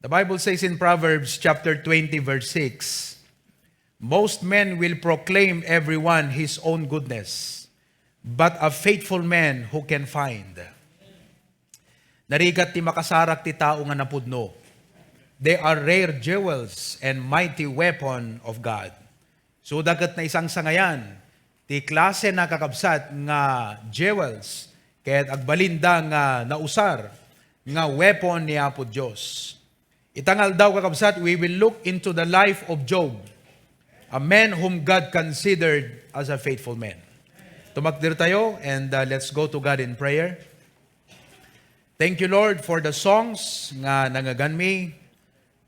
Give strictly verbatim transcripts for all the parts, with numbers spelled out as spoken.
The Bible says in Proverbs chapter twenty, verse six, "Most men will proclaim everyone his own goodness, but a faithful man who can find?" Narigat ti makasarak ti tao nga napudno. They are rare jewels and mighty weapon of God. Suda ket naisangsangayan ti klase na, kakabsat, nga jewels, ket agbalinda nga nausar nga weapon ni Apo Dios. Ita nga aldaw, kakabsat, we will look into the life of Job, a man whom God considered as a faithful man. Tumakder tayo and, uh, let's go to God in prayer. Thank you, Lord, for the songs nga nangaganmi,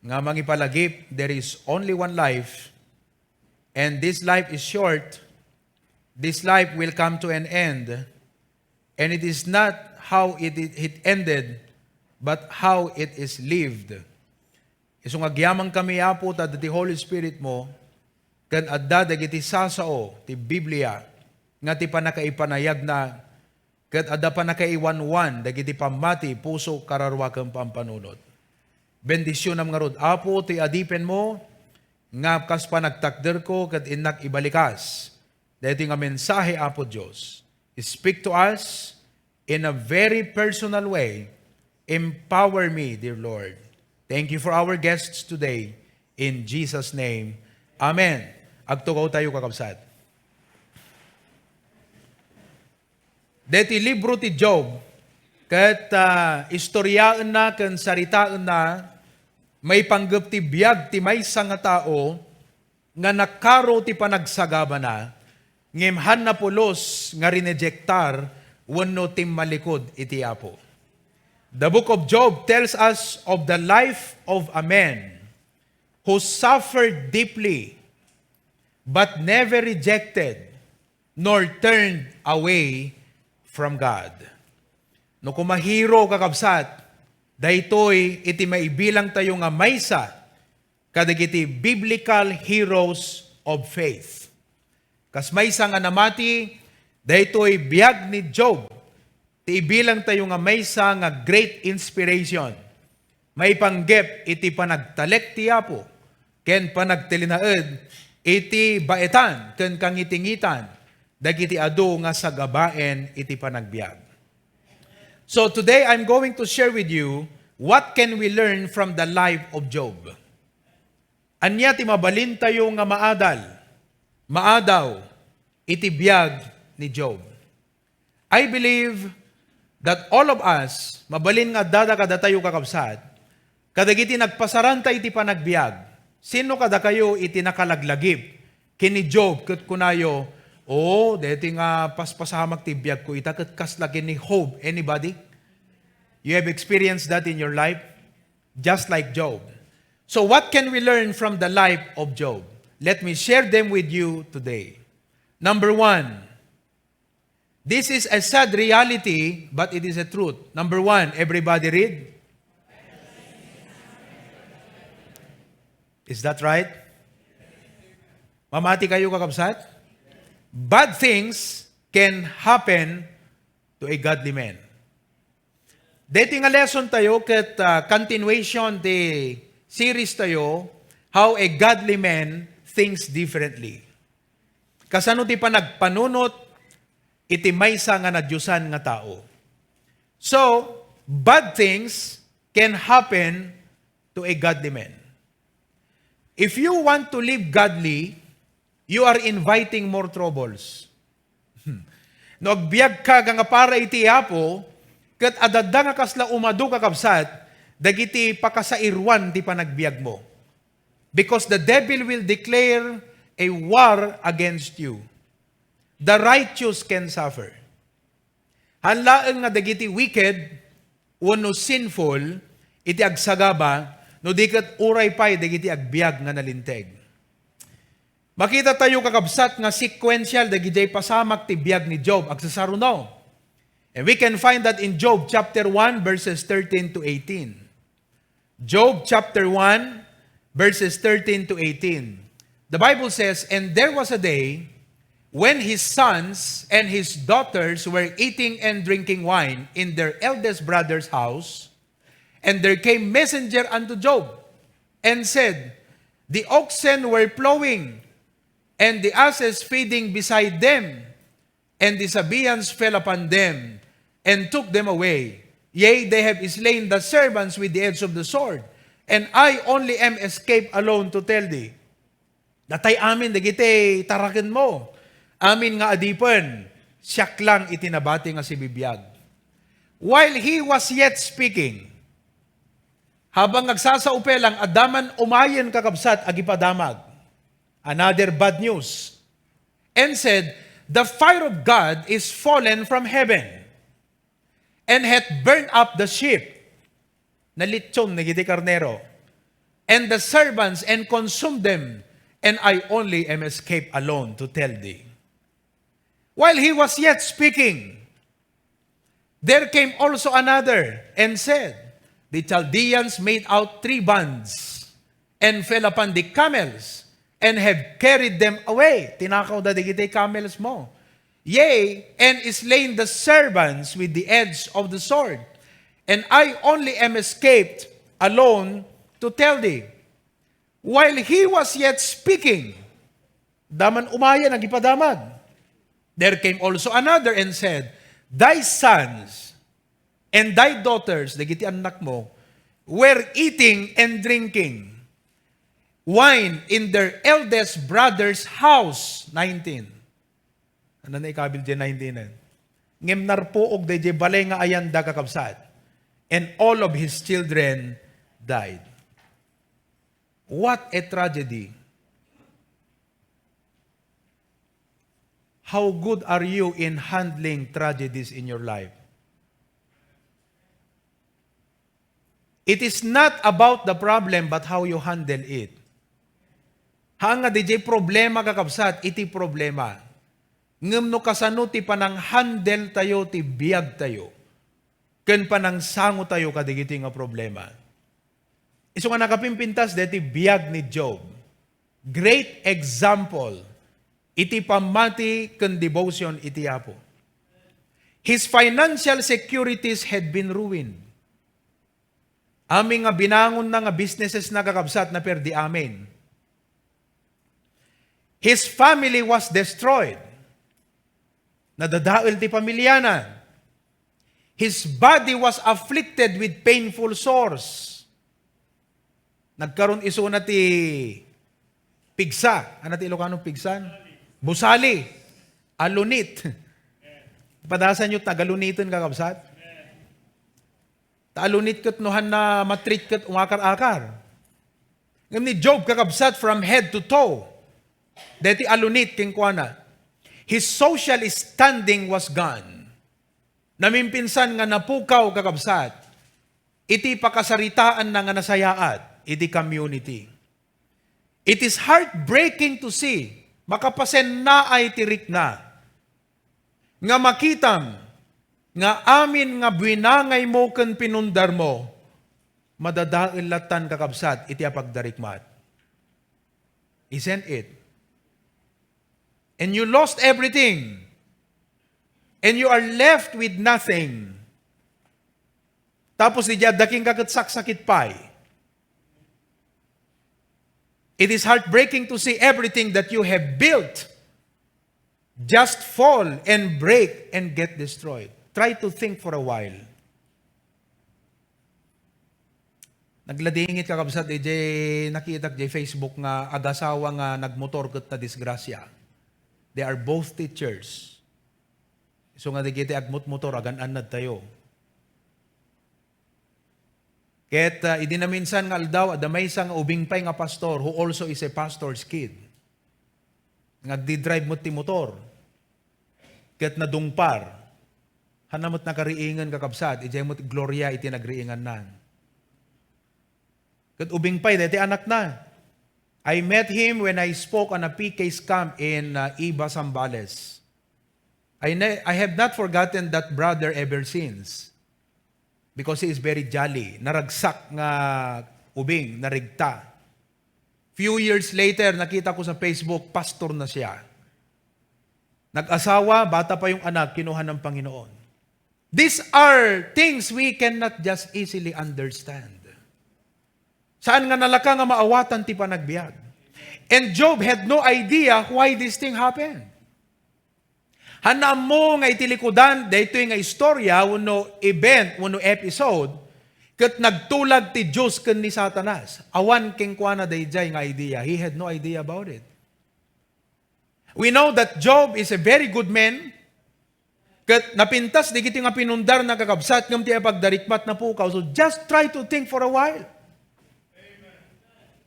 nga mangipalagip, there is only one life, and this life is short. This life will come to an end, and it is not how it, it, it ended, but how it is lived. Isu nga agyamankami, Apo, ta adda ti Holy Spirit mo, ken adda dagiti sasao ti Biblia nga ti pannakaipanayagna, ket adda pannakaiwanwan dagiti pammati, puso, kararua, ken pampanunot. Bendisionam ngarud, Apo, ti adipen mo, nga kas panagtakderko ket innak ibalikas daytoy nga mensahe, Apo Dios. Speak to us in a very personal way. Empower me, dear Lord. Thank you for our guests today. In Jesus' name, amen. Agtugaw tayo, kakabsat. Deti libro ti Job, ket, ah, istoryaenna ken saritaenna maipanggep ti biag ti maysa nga tao nga nakaro ti panagsagabana, ngem haanna pulos nga rinejektar wenno timmallikud iti Apo. The book of Job tells us of the life of a man who suffered deeply but never rejected nor turned away from God. No kumahiro, kakabsat, daytoy iti maibilang tayo nga maysa kadagiti biblical heroes of faith. Kas maysa nga namati, daytoy biag ni Job ti ibilang tayo nga maysa nga great inspiration. Maipanggep iti panagtalek ti Apo ken panagtalinaed iti baetan ken kangitingitan dagiti adu nga sagabaen iti panagbiag. So today, I'm going to share with you what can we learn from the life of Job. Ania ti mabalintayo nga maadal, maadaw iti biag ni Job? I believe that all of us, mabalin nga addada kadatayo, kakabsat, kadagiti nagpasaranta iti panagbiag. Sino kadakayo iti nakalaglagip ken ni Job ket kunayo, "O, daytoy nga paspasamak ti biagko ita ket kasla ken ni Job." Anybody? You have experienced that in your life? Just like Job. So what can we learn from the life of Job? Let me share them with you today. Number one, this is a sad reality, but it is a truth. Number one, everybody read. Is that right? Mamati kayo, kakabsat? Bad things can happen to a godly man. Deti nga lesson tayo ket, ah, continuation ti series tayo, How a Godly Man Thinks Differently. Kasano ti panagpanunot iti maysa nga nadiosan nga tao? So, bad things can happen to a godly man. If you want to live godly, you are inviting more troubles. No agbiagka nga para iti Apo, ket adda nga kasla umadu, kakabsat, dagiti pakasairuan ti panagbiagmo. Because the devil will declare a war against you. The righteous can suffer. Haan laeng nga dagiti wicked wenno sinful iti agsagaba, no di ket uray pay dagiti agbiag nga nalinteg. Makita tayo, kakabsat, nga sequential dagidiay pasamak ti biag ni Job. Agsasaruno. And we can find that in Job chapter one, verses thirteen to eighteen. Job chapter one, verses thirteen to eighteen. The Bible says, "And there was a day when his sons and his daughters were eating and drinking wine in their eldest brother's house, And there came messenger unto Job, and said, "The oxen were plowing, and the asses feeding beside them, and the Sabeans fell upon them, and took them away. Yea, they have slain the servants with the edge of the sword, and I only am escaped alone to tell thee." Datay amin dagiti tarakenmo, amin nga adipen, siak lang iti nabati nga sibibiag. While he was yet speaking, habang agsasaupe lang, adda man umayen, kakabsat, agipadamag. Another bad news. And said, "The fire of God is fallen from heaven, and hath burned up the sheep." Nalitson dagiti karnero. "And the servants, and consumed them, and I only am escaped alone to tell thee." While he was yet speaking, there came also another and said, "The Chaldeans made out three bands and fell upon the camels and have carried them away." Tinakawda dagiti camels mo. "Yea, and slain the servants with the edge of the sword. And I only am escaped alone to tell thee." While he was yet speaking, adda man umayen agipadamag, there came also another and said, "Thy sons and thy daughters," dagiti annakmo, "were eating and drinking wine in their eldest brother's house." Nineteen. Ano na ikabil diay nineteen? Ngem narpuog daydiay balay nga ayanda, kakabsat. "And all of his children died." What a tragedy. How good are you in handling tragedies in your life? It is not about the problem, but how you handle it. Haan nga diay problema, kakabsat, iti problema. Ngem no kasano ti panang-handle tayo ti biag tayo, ken panangsango tayo kadigiti nga problema. Isu nga nakapimpintas daytoy biag ni Job. Great example iti pammati ken devotion iti Apo. His financial securities had been ruined. Amin nga binangonna nga businesses na, kakabsat, naperdi amin. His family was destroyed. Nadadael ti pamilyana. His body was afflicted with painful sores. Nagkaroon isuna ti pigsa. Ano ti Ilocano pigsa? Busali. Alunit. Padasan yo, tagaluniten, kakabsat? Ta alunit ket no han na matreat ket umakar-akar. Ngem ni Job, kakabsat, from head to toe, deti alunit kenkuana. His social standing was gone. Namimpinsan nga napukaw, kakabsat, iti pakasaritaanna nga nasayaat iti community. It is heartbreaking to see, makapasennaay ti rikna, nga makitam nga amin nga buinangaymo ken pinundarmo, madadael lattan, kakabsat, iti apagdarikmat. Isn't it? And you lost everything. And you are left with nothing. Tapos, idiay adda kenka ket saksakit pay. It is heartbreaking to see everything that you have built just fall and break and get destroyed. Try to think for a while. Nagladingit, kakabsat, idiay nakitak idiay Facebook nga agasawa nga nagmotor ket nadisgrasya. They are both teachers. Isu nga dagiti agmotmotor, agan-annad tayo. Ket, ah, idi naminsan nga aldaw, adda maysa nga ubing pay nga pastor who also is a pastor's kid. Nga agdi-drive met ti motor. Ket nadungpar. Hanna met nakariingen, kakabsat, idiay met Gloria iti nagriinganna. Ket ubing pay daytoy anakna. I met him when I spoke on a P K's camp in, uh, Iba, Zambales. I ne-, I have not forgotten that brother ever since. Because he is very jolly. Naragsak nga ubing, narigta. Few years later, nakita ko sa Facebook, pastor na siya. Nag-asawa, bata pa yung anak, kinuha ng Panginoon. These are things we cannot just easily understand. Saan nga nalaka nga maawatan ti panagbiag. And Job had no idea why this thing happened. Haanna ammo nga iti likudan daytoy nga istorya wenno event wenno episode, ket nagtulag ti Dios ken ni Satanas. Awan kenkuana daydiay nga idea. He had no idea about it. We know that Job is a very good man. Ket napintas dagiti nga pinundarna, kakabsat, ngem ti pagdarikmat napukaw. So just try to think for a while.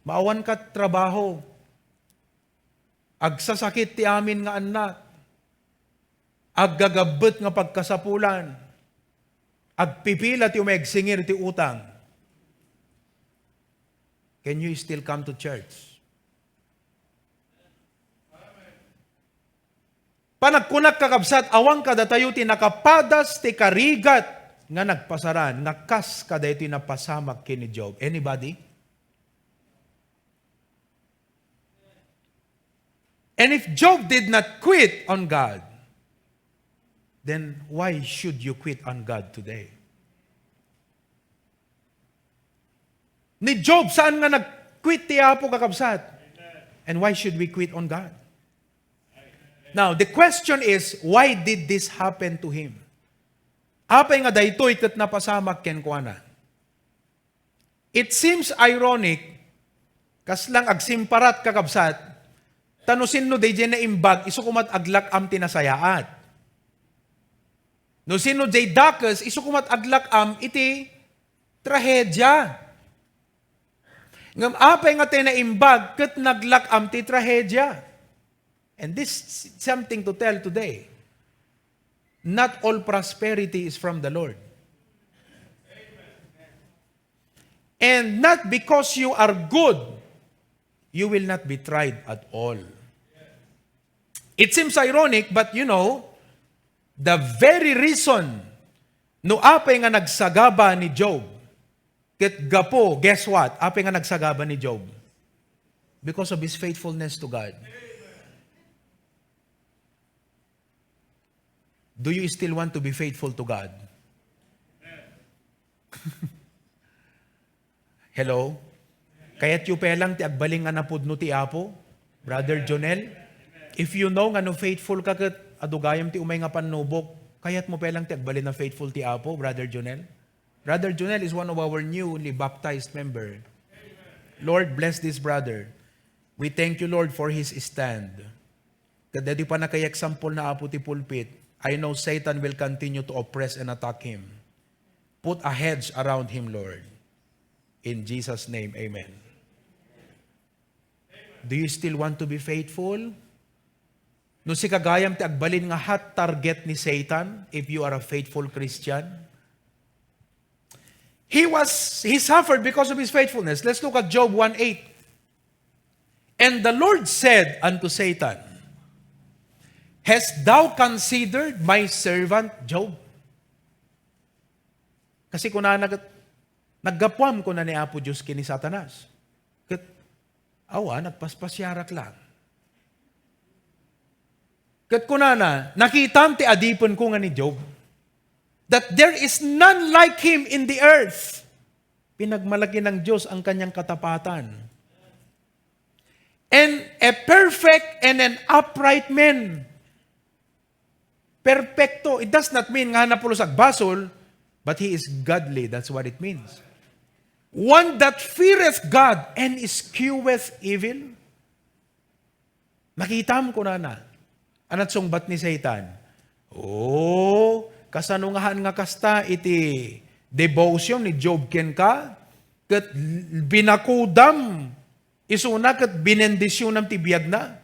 Maawan ka trabaho. Agsasakit ti amin nga annak. Aggagabbet nga pagkasapulan. Agpipila ti umegsingir ti utang. Can you still come to church? Panagkunak, kakabsat, awan kadatayo ti nakapadas ti karigat nga nagpasaran nga kas kadaytoy napasamak ken ni Job. Anybody? And if Job did not quit on God, then why should you quit on God today? Ni Job, saan nga nag-quit ti Apo, kakabsat? And why should we quit on God? Now, the question is, why did this happen to him? Apay nga daytoy ket napasamak kenkuana? It seems ironic, kasla nga agsimparat, kakabsat, ta no sinno daydiay naimbag, isu koma ti aglak-am ti nasayaat. No sinno diay dakes, isu koma ti aglak-am iti trahedia. Ngem apay nga ti naimbag ket naglak-am ti trahedia? And this is something to tell today. Not all prosperity is from the Lord. And not because you are good, you will not be tried at all. It seems ironic, but you know, the very reason no apay nga nagsagaba ni Job, ket gapu, guess what? Apay nga nagsagaba ni Job? Because of his faithfulness to God. Do you still want to be faithful to God? Hello? Kayatyo pay lang ti agbalin nga napudno ti Apo, Brother Jonel? If you know nga no faithful ka ket adu gayam ti umay nga pannubok, kayatmo pay lang ti agbalin a faithful ti Apo, Brother Jonel? Brother Jonel is one of our newly baptized member. Lord, bless this brother. We thank you, Lord, for his stand. Ket daytoy pannakaexample na, Apo, ti pulpit, I know Satan will continue to oppress and attack him. Put a hedge around him, Lord. In Jesus' name, amen. Do you still want to be faithful? No sika gayam ti agbalin nga hot target ni Satan, if you are a faithful Christian, he was, he suffered because of his faithfulness. Let's look at Job one eight. And the Lord said unto Satan, "Hast thou considered my servant Job?" Kasi kunana ket, "Naggapuam," kuna ni Apo Dios ken ni Satanas. Ket, "Awa, nagpaspasiarak lang." Ket kunana, "Nakitam ti adipenko nga ni Job, that there is none like him in the earth." Pinagmalaki ng Diyos ang kanyang katapatan. "And a perfect and an upright man." Perpekto, it does not mean nga napulos agbasol, but he is godly. That's what it means. "One that feareth God and escheweth evil." Nakitam, kunana. Ania ti sungbat ni Satan? "Oh, kasano nga haan nga kasta iti devotion ni Job kenka? Ket binakudam isuna ket binendisionam ti biagna.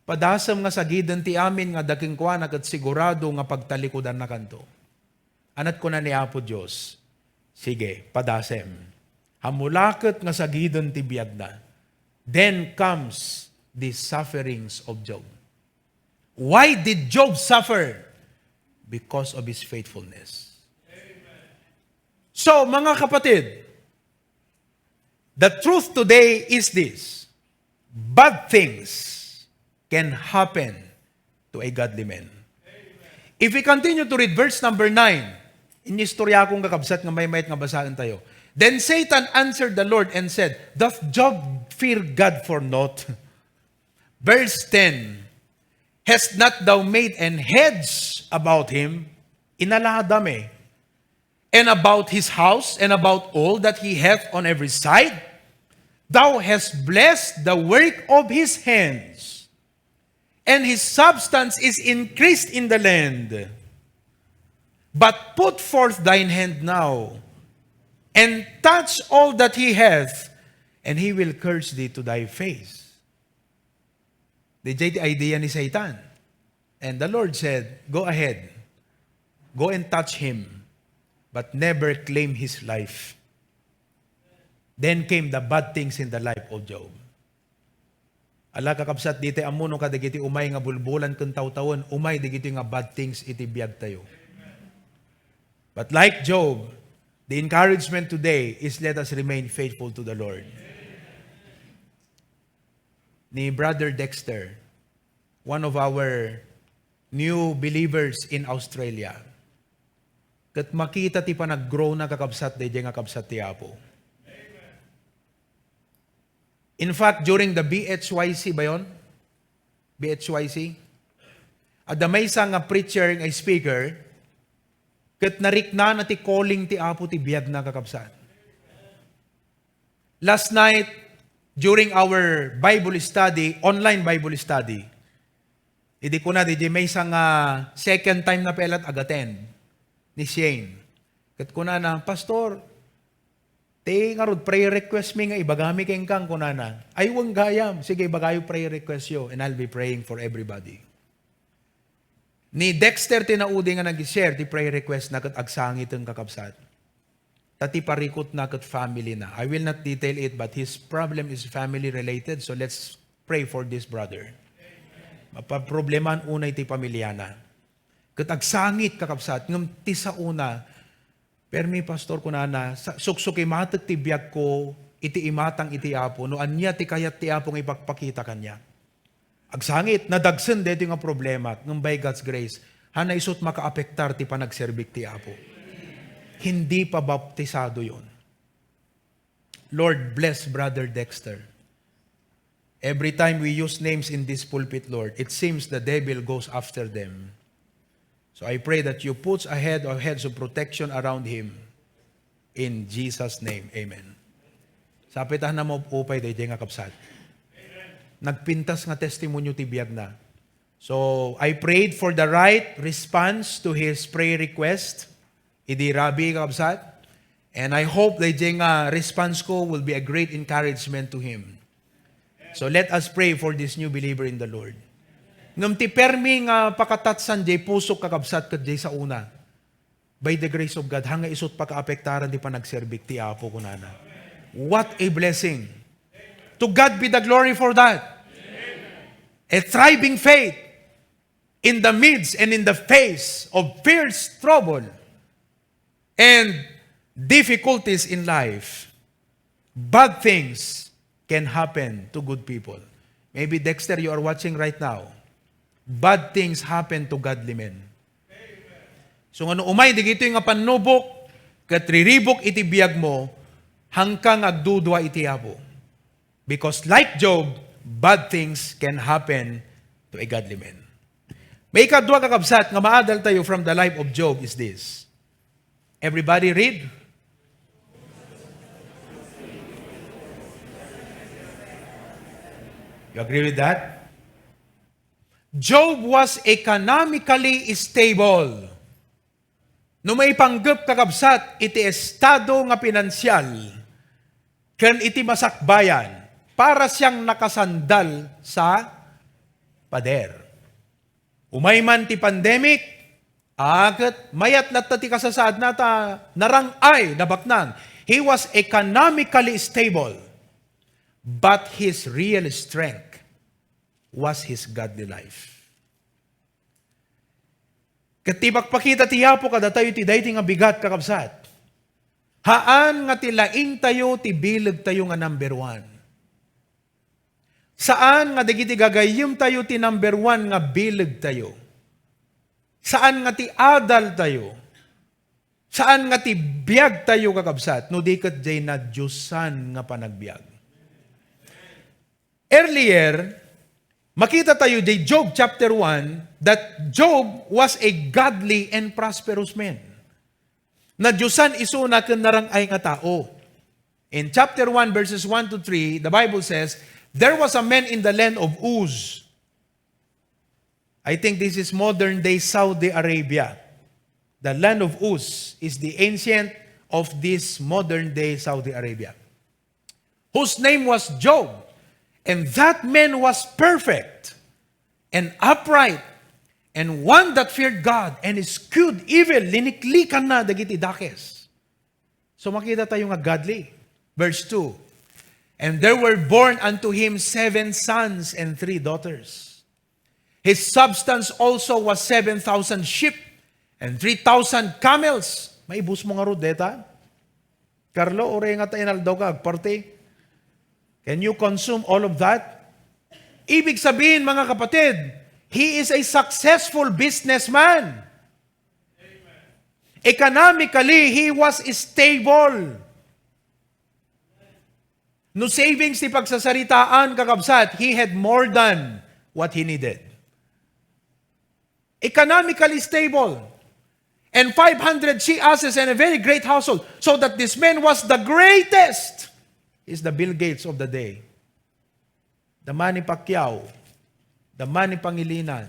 Padasem nga sagiden ti amin nga ada kenkuana ket sigurado nga pagtalikudannakanto." Ania ti kuna ni Apo Dios? "Sige, padasem. Ammok la ket nga sagiden ti biagna." Then comes the sufferings of Job. Why did Job suffer? Because of his faithfulness. So, mga kapatid, the truth today is this. Bad things can happen to a godly man. If we continue to read verse number nine, inistorya akong kakabsat nga maymayat nga basaen tayo. Then Satan answered the Lord and said, "Doth Job fear God for naught?" Verse ten, "Hast not thou made an hedge about him?" Inaladam eh. "And about his house, and about all that he hath on every side? Thou hast blessed the work of his hands, and his substance is increased in the land. But put forth thine hand now, and touch all that he hath, and he will curse thee to thy face." Diay ti idea ni Satan. And the Lord said, "Go ahead. Go and touch him, but never claim his life." Then came the bad things in the life of Job. Ala, kakabsat, dita ammo no kadagiti umay nga bulbulan ken tawtawen, umay dagiti nga bad things iti biag tayo. But like Job, the encouragement today is let us remain faithful to the Lord. Ni Brother Dexter, one of our new believers in Australia, ket makita ti panaggrow na, kakabsat, daydiay nga kabsat ti Apo. In fact, during the B H Y C ba yon? B H Y C? Adda maysa nga preacher, nga speaker, ket nariknana ti calling ti Apo ti biagna, kakabsat. Last night, during our Bible study, online Bible study, idi kuna, diay maysa nga second time na pay lat ag-attend ni Shane. Ket kunana, "Pastor, ti ngarud prayer request mi nga ibagami kenka," kunana. "Ay, wen gayam. Sige, ibagayo prayer request yo, and I'll be praying for everybody." Ni Dexter ti naudi nga nag-share ti prayer request na ket agsangiten, kakabsat. Ta ti parikutna ket family na. I will not detail it, but his problem is family related, so let's pray for this brother. Mapaproblemaan unay ti pamilyana. Ket agsangit, kakabsat, ngem ti saona, "Permi, Pastor," kunana, "sa-, suksukimatek ti biagko iti imatang iti Apo, no ania ti kayat ti Apo nga ipakpakita kaniak." Agsangit, nadagsen daytoy nga problema, ngem by God's grace, haanna isut' makaapektar ti panagserbik ti Apo. Hindi pa baptisado yon. Lord, bless Brother Dexter. Every time we use names in this pulpit, Lord, it seems the devil goes after them. So I pray that you put a head or heads of protection around him. In Jesus' name, amen. Sapay ta haanna maupay daydiay nga kabsat. Nagpintas nga testimonio ti biagna. So, I prayed for the right response to his prayer request. Idi rabii, kakabsat. And I hope daydiay nga response ko will be a great encouragement to him. So, let us pray for this new believer in the Lord. Ngem ti permi nga pakatouch-an diay pusok, kakabsat, ket diay saona. By the grace of God, haanna isut' pakaapektaran ti panagserbik ti Apo, kunana. What a blessing. To God be the glory for that. A thriving faith in the midst and in the face of fierce trouble and difficulties in life. Bad things can happen to good people. Maybe, Dexter, you are watching right now. Bad things happen to godly men. So, ngano umay dagitoy nga pannubok ket riribuk iti biagmo, haanka nga agdudua iti Apo. Because like Job, bad things can happen to a godly man. Maikadua, kakabsat, nga maadal tayo from the life of Job is this. Everybody read. You agree with that? Job was economically stable. No maipanggep, kakabsat, iti estado nga pinansial ken iti masakbayan, para siang nakasandal sa pader. Umay man ti pandemic, a, ket mayat latta ti kasasaadna ta narang-ay, nabaknang. He was economically stable, but his real strength was his godly life. Ket ti ipakpakita ti Apo kadatayo iti daytoy nga bigat, kakabsat. Haan nga ti laingtayo ti bilegtayo nga number one. Saan nga dagiti gagayyemtayo ti number one nga bilegtayo. Saan nga ti adal tayo. Saan nga ti biag tayo, kakabsat, no di ket jay nadiosan nga panagbiag. Earlier, makita tayo jay Job chapter one that Job was a godly and prosperous man. Nadiosan isuna ken narang-ay nga tao. In chapter one, verses one to three, the Bible says, "There was a man in the land of Uz." I think this is modern day Saudi Arabia. The land of Uz is the ancient of this modern day Saudi Arabia, whose name was Job. And that man was perfect and upright and one that feared God and eschewed evil. Liniklikan na dagiti dakes. So makita tayo nga godly. Verse two, "And there were born unto him seven sons and three daughters. His substance also was seven thousand sheep and three thousand camels." Maibus mo nga rod, deta? Carlo, uray nga ta inaldaw ka, agparti. Can you consume all of that? Ibig sabihin, mga kapatid, he is a successful businessman. Economically, he was stable. No savings ti pagsasaritaan, kakabsat, he had more than what he needed. Economically stable. And five hundred she asses and a very great household, so that this man was the greatest. Is the Bill Gates of the day. The Manny Pacquiao, the Manny Pangilinan,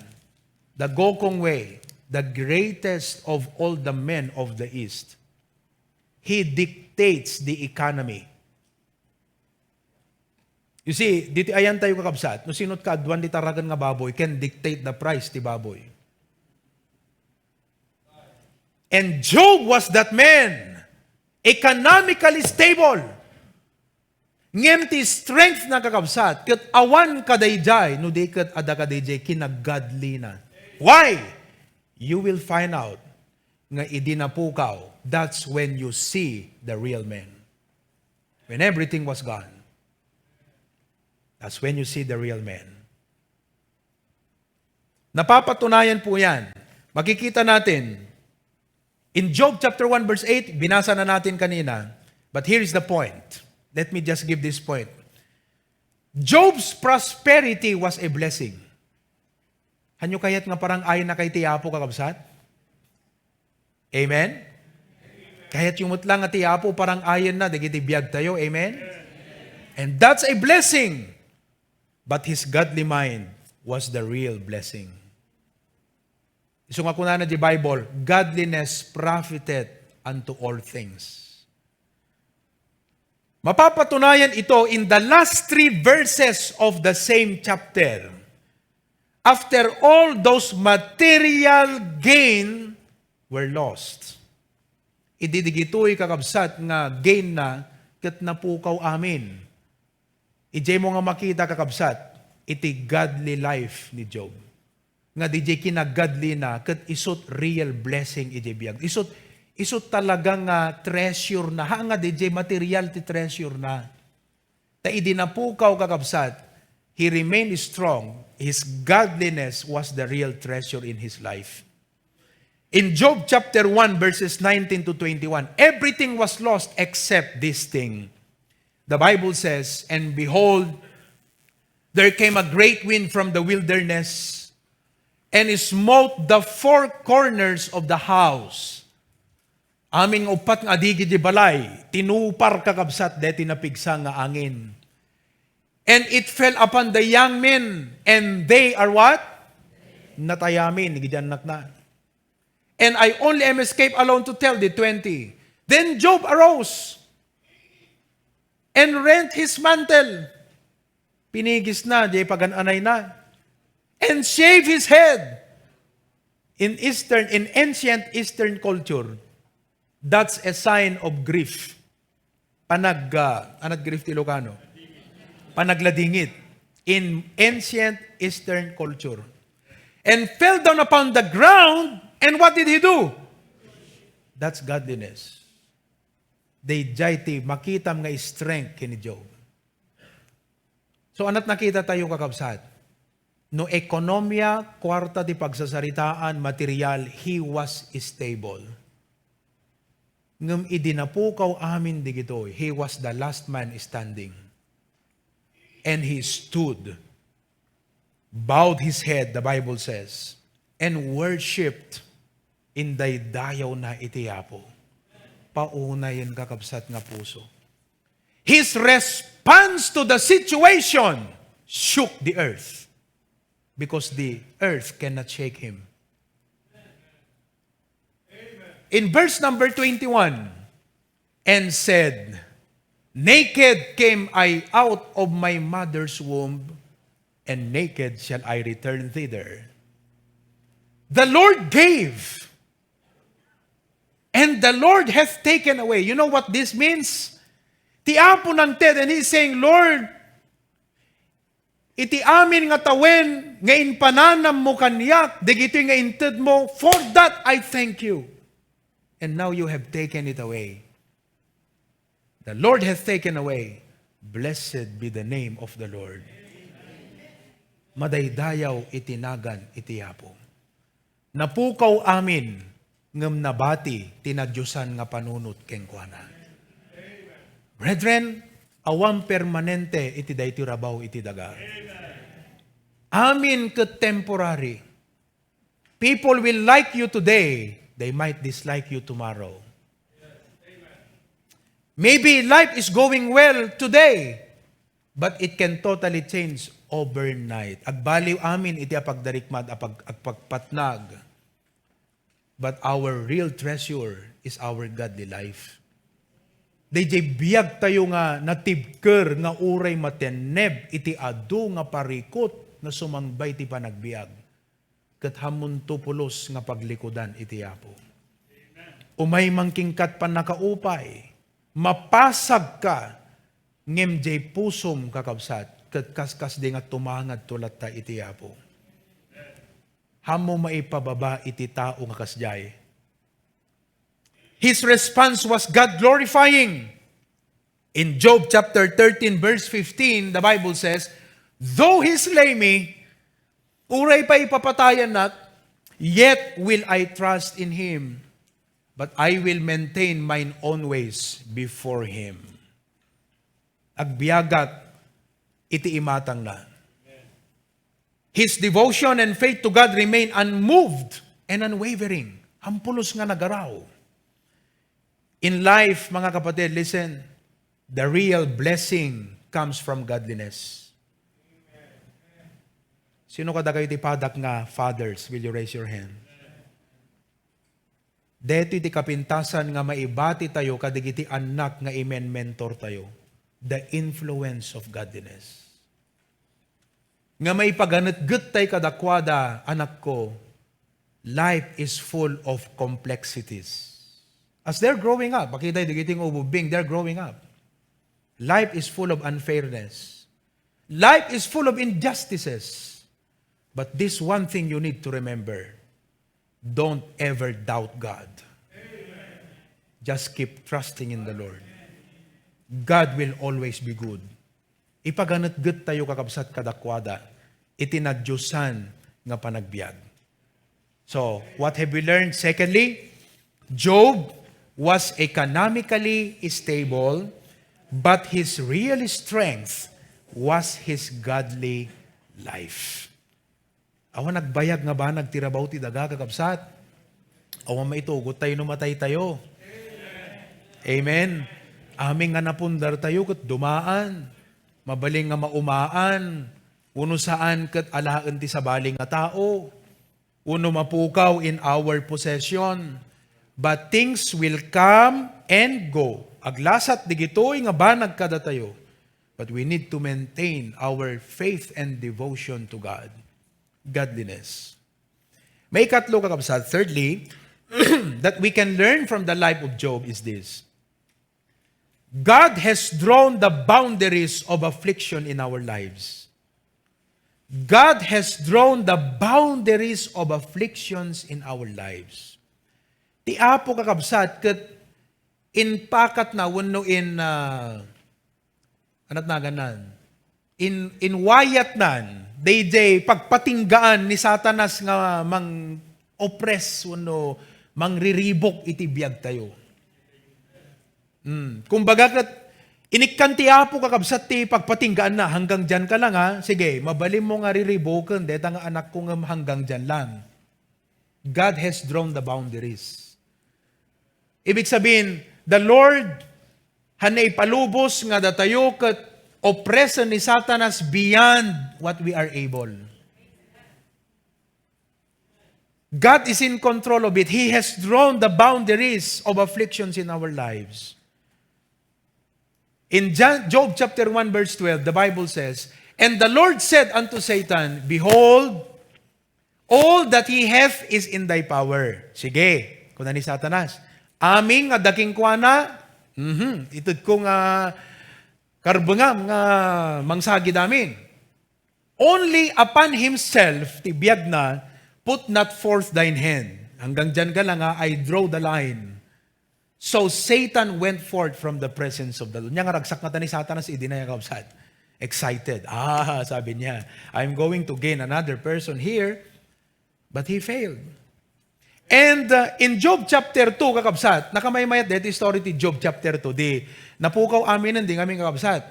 the Gokongwei, the greatest of all the men of the East. He dictates the economy. You see, ditoy ayan tayo, kakabsat, no sino't kaaduan ti taragan nga baboy can dictate the price ti baboy. And Job was that man, economically stable. Ngem ti strength na, kakabsat, ket awan kadaydiay no di ket adda kadaydiay kinagadlina. Why? You will find out nga idi napukaw, that's when you see the real man. When everything was gone, that's when you see the real man. Napapatunayan po yan. Makikita natin in Job chapter one verse eight, binasa na natin kanina. But here is the point. Let me just give this point. Job's prosperity was a blessing. Hanyo kayat nga parang-ayen na kay ti Apo, kakabsat? Amen? Kayat yung mutlang nga ti Apo, parang-ayen na, dagiti biag tayo. Amen? And that's a blessing. But his godly mind was the real blessing. Isu nga kunana di Bible, "Godliness profiteth unto all things." Mapapatunayan ito in the last three verses of the same chapter. After all those material gain were lost. Idi digitoy, kakabsat, nga gain na, ket napukaw amin. Idiay mo nga makita, kakabsat, iti godly life ni Job. Nga didiay kinagadlina, ket isut real blessing idiay biag. Isut, isut talaga nga treasure na. Ha, nga didiay material ti treasure na. Ta idi napukaw, kakabsat, he remained strong. His godliness was the real treasure in his life. In Job chapter one, verses nineteen to twenty-one, everything was lost except this thing. The Bible says, "And behold, there came a great wind from the wilderness, and smote the four corners of the house." Amin nga uppat nga adigi di balay, tinupar, kakabsat, deti napigsa nga angin. "And it fell upon the young men, and they are what? Natayamin," idiay annakna. "And I only am escaped alone to tell the twenty." Then Job arose and rent his mantle. Pinigisna, diay pagan-anayna. And shaved his head. In Eastern, in ancient Eastern culture, that's a sign of grief. Panag, ah, anat grief ti Ilocano? Panagladingit. In ancient Eastern culture. And fell down upon the ground, and what did he do? That's godliness. Daydiay ti makitam nga strength ken ni Job. So, anat nakita tayo, kakabsat? No ekonomia, kuarta ti pagsasaritaan, material, he was stable. Ngem idi napukaw amin digitoy, he was the last man standing. And he stood, bowed his head, the Bible says, and worshipped. Indaydayawna iti Apo. Paunayen, kakabsat, nga puso. His response to the situation shook the earth, because the earth cannot shake him. In verse number twenty-one, "And said, 'Naked came I out of my mother's womb, and naked shall I return thither.'" The Lord gave, and the Lord hath taken away. You know what this means? Ti Apo nangted, and he's saying, "Lord, iti amin nga tawen nga impananammo kaniak, dagitoy nga intedmo, for that I thank you. And now you have taken it away." The Lord hath taken away. Blessed be the name of the Lord. Madaydayaw iti nagan iti Apo. Napukaw amin, ngem nabati ti nadiosan nga panunot kenkuana. Brethren, awan permanente iti daytoy rabaw iti daga. Amin ket temporary. People will like you today, they might dislike you tomorrow. Maybe life is going well today, but it can totally change overnight. Agbaliw amin iti apagdarikmat, apag-, agpagpatnag. But our real treasure is our godly life. Daydiay biag tayo nga natibker nga uray matenneb iti adu nga parikut nga sumangbay ti panagbiag. Ket hammonto pulos nga paglikudan iti Apo. Umay man kenka ket pannakaupay, mapasagka, ngem diay pusom, kakabsat, ket kaskasdi nga tumangadto latta iti Apo. Hammo maipababa iti tao nga kasdiay. His response was God glorifying. In Job chapter thirteen, verse fifteen, the Bible says, "Though he slay me, uray pay papatayannak, yet will I trust in him, but I will maintain mine own ways before him." Agbiagak iti imatangna. His devotion and faith to God remain unmoved and unwavering. Hampulos nga nagaraw. In life, mga kapatid, listen, the real blessing comes from godliness. Sino kadakayo ti padak nga fathers? Will you raise your hand? Daytoy ti kapintasan nga maibati tayo kadagiti annak nga imen-mentor tayo. The influence of godliness. Nga maipaganetget tayo kadakuada, "Anakko, life is full of complexities." As they're growing up, makita dagiti nga ububbing, they're growing up. Life is full of unfairness. Life is full of injustices. But this one thing you need to remember. Don't ever doubt God. Just keep trusting in the Lord. God will always be good. Ipaganetget tayo, kakabsat, kadakuada iti nadiosan nga panagbiag. So, what have we learned? Secondly, Job was economically stable, but his real strength was his godly life. Awan nagbayag nga banag ti rabaw ti daga, kakabsat. Awan maitugot tayo no matay tayo. Amen. Amin nga napundar tayo ket dumaan. Mabalin nga maumaan. Wenno saan ket alaen ti sabali nga tao. Wenno mapukaw in our possession. But things will come and go. Aglasat digitoy nga banag kadatayo. But we need to maintain our faith and devotion to God. Godliness. Maikatlo, kakabsat, thirdly, that we can learn from the life of Job is this. God has drawn the boundaries of affliction in our lives. God has drawn the boundaries of afflictions in our lives. Ti Apo, kakabsat, ket in pakat na wenno in, ah, anat naganan, in, inwayatnan, dayjay pagpatinggaan ni Satanas nga mang-oppress wenno mangriribok iti biagtayo. Hmm. Kumbaga ket, inikkan ti Apo, kakabsat, ti pagpatinggaanna, "Hanggang diyan ka lang, ha? Sige, mabalinmo nga riribuken dayta nga anakko ngem hanggang diyan lang." God has drawn the boundaries. Ibig sabihin, the Lord, han naipalubos nga datayo ket oppressed ni Satanas beyond what we are able. God is in control of it. He has drawn the boundaries of afflictions in our lives. In John, Job chapter one verse twelve, the Bible says, "And the Lord said unto Satan, Behold, all that he hath is in thy power." Sige, kuna ni Satanas, "Amin nga adda kenkuana, mhm, itedko nga karbengam nga mangsagid amin. Only upon himself, ti biagna, put not forth thine hand." Hanggang diyan ka lang, ha, I draw the line. So Satan went forth from the presence of the Lord. Nia nga ragsak ngata ni Satanas idi na, kakabsat. Excited. "Ah," sabi niya, "I'm going to gain another person here." But he failed. And, uh, in Job chapter two, kakabsat, nakamaymayat deti story ti Job chapter two. Di, napukaw aminen, di ngamin, kakabsat.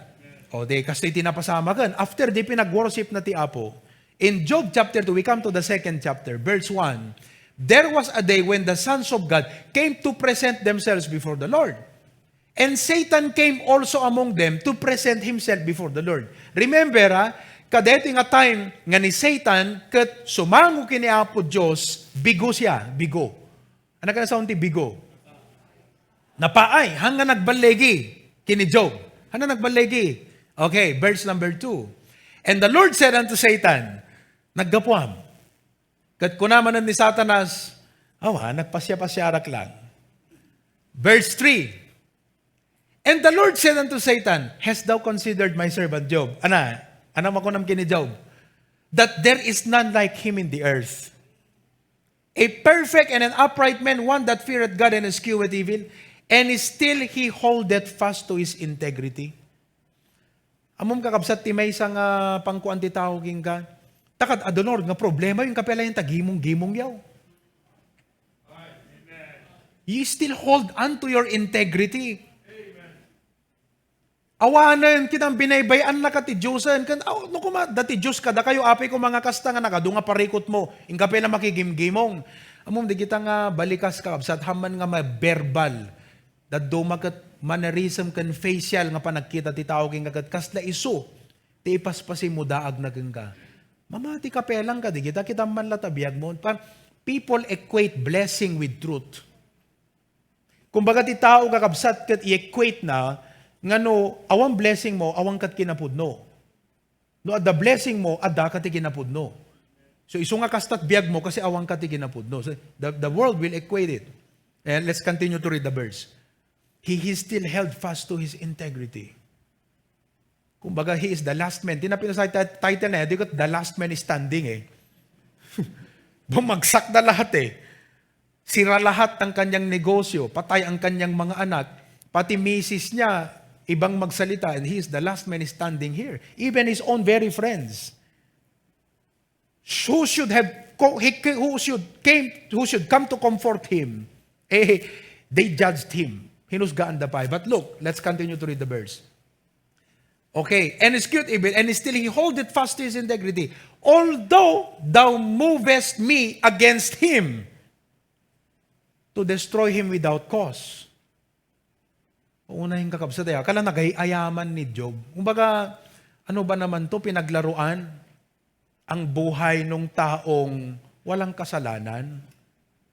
O, di, kastoy ti napasamaken. After di pinag-worship na ti Apo. In Job chapter two, we come to the second chapter, verse one. "There was a day when the sons of God came to present themselves before the Lord. And Satan came also among them to present himself before the Lord." Remember, ha, kadeti nga time nga ni Satan ket sumango ken ni Apo Dios, bigo siya, bigo. Ano ka na sound ti bigo? Napaay, hanga nagballigi ken ni Job. Hanga nagballigi. Okay, verse number two. "And the Lord said unto Satan," naggapuam. Ket kuna manen ni Satanas, "Awa, nagpasiapasiarak lang." Verse three, "And the Lord said unto Satan, Hast thou considered my servant Job?" Ana, ana makunam ken ni Job, "That there is none like him in the earth, a perfect and an upright man, one that feareth God and escheweth evil, and still he holdeth fast to his integrity." Ammom, kakabsat, ti maysa nga pangkuan ti tao kenka, "Ta kad-adu, Lord, nga problema, inka pay laeng ta gimong-gimong yaw. You still hold on to your integrity." Awanen, kinam binaybay-annaka ti Diosen. Ken, aw, no koma, adda ti Dios kadakayo, apay koma nga kasta nga nagadu nga parikutmo, inka pay la makigimgimong. Ammom, dagita nga balikas, kakabsat, haan man nga maberbal. Dadduma ket mannerism ken facial nga panagkita ti tao kenka ket kasla isu ti ipaspasimmo daagna kenka. Mamati ka pay la kadagita, kitam man la ta biagmo. Pa-, people equate blessing with truth. Kumbaga ti tao, kakabsat, ket i-equate na nga no awan blessing mo, awan ket kinapudno. No adda blessing mo, adda ka ti kinapudno. So, isu nga kastat biag mo, kasi awan ka ti kinapudno. So, the, the world will equate it. And let's continue to read the verse. He, he still held fast to his integrity. Kumbaga, he is the last man. Di na pinasay tit-, title na yan, di ko, the last man standing eh. Bumagsak na lahat eh. Sira lahat ang kanyang negosyo, patay ang kanyang mga anak, pati misis niya, ibang magsalita, and he is the last man standing here. Even his own very friends. Who should have co-, he, who should came, who should come to comfort him? Eh, they judged him. Hinusgaan da pay. But look, let's continue to read the verse. Okay, and escheweth evil, and still he holdeth fast to his integrity. Although thou movest me against him to destroy him without cause. Unahin, kakabsat, eh, akala nagay-ayaman ni Job. Kumbaga, ano ba naman to, pinaglaruan ang buhay ng taong walang kasalanan,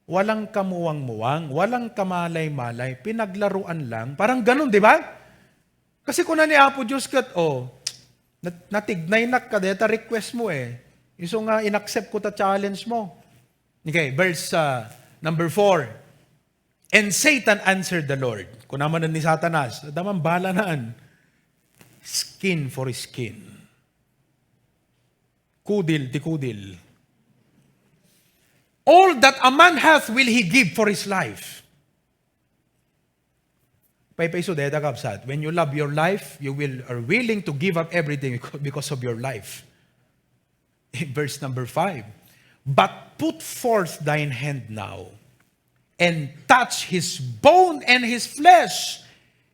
walang kamuwang-muwang, walang kamalay-malay, pinaglaruan lang. Parang ganun, di ba? Kasi kuna ni Apo Diyos ket, "Oh, nat-, natignaynak ka, deta request mo eh. Isu nga inaccept ko ta challenge mo." Okay, verse, ah, number four. And Satan answered the Lord. Kuna manen ni Satanas, "Adda man bala naan. Skin for skin. Kudil ti kudil. All that a man hath will he give for his life." Paypayso dayta, kabsat. When you love your life, you will, are willing to give up everything because of your life. Verse number five. "But put forth thine hand now, and touch his bone and his flesh,